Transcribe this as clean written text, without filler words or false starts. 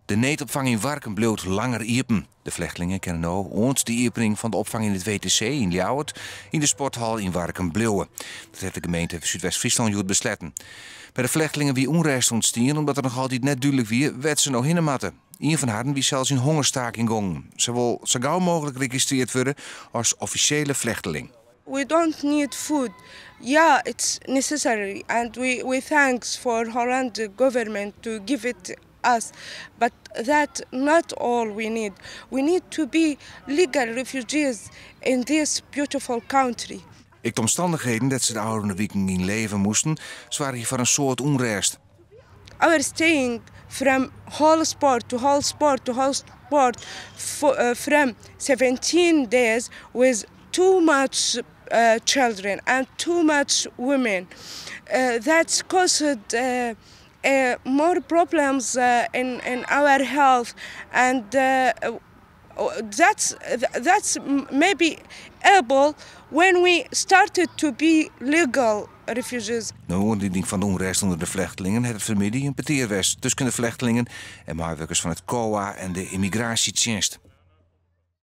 De needopfang yn Warkum bliuwt langer iepen. De flechtlingen kinne no oant de iepening fan de opfang yn it WTC yn Ljouwert yn de sporthal yn Warkum bliuwe. Dat hat de gemeente Súdwest-Fryslân hjoed besletten. By de flechtlingen wie ûnrêst ûntstien omdat der noch altyd net dúdlik wie wêr't se no hinne moatte. Ien fan harren wie sels yn hongerstaking gongen. Se wol sa gau mooglik registrearre wurde as offisjele flechteling. We don't need food. Yeah, it's necessary, and we thanks for Holland government to give it us. But that not all we need. We need to be legal refugees in this beautiful country. Ek de omstannichheden dêr't se de ôfrûne wiken yn leve moasten, soargje foar in soad ûnrêst. Our staying from hall sport to hall sport to hall sport for, from 17 days with too much children and too much women. That's caused more problems in our health and that's maybe able when we started to be legal refugees. Nei oanlieding fan de ûnrêst ûnder de flechtlingen hat fan 'e middei in petear west tusken de flechtlingen en meiwurkers fan it COA en de ymmigraasjetsjinst.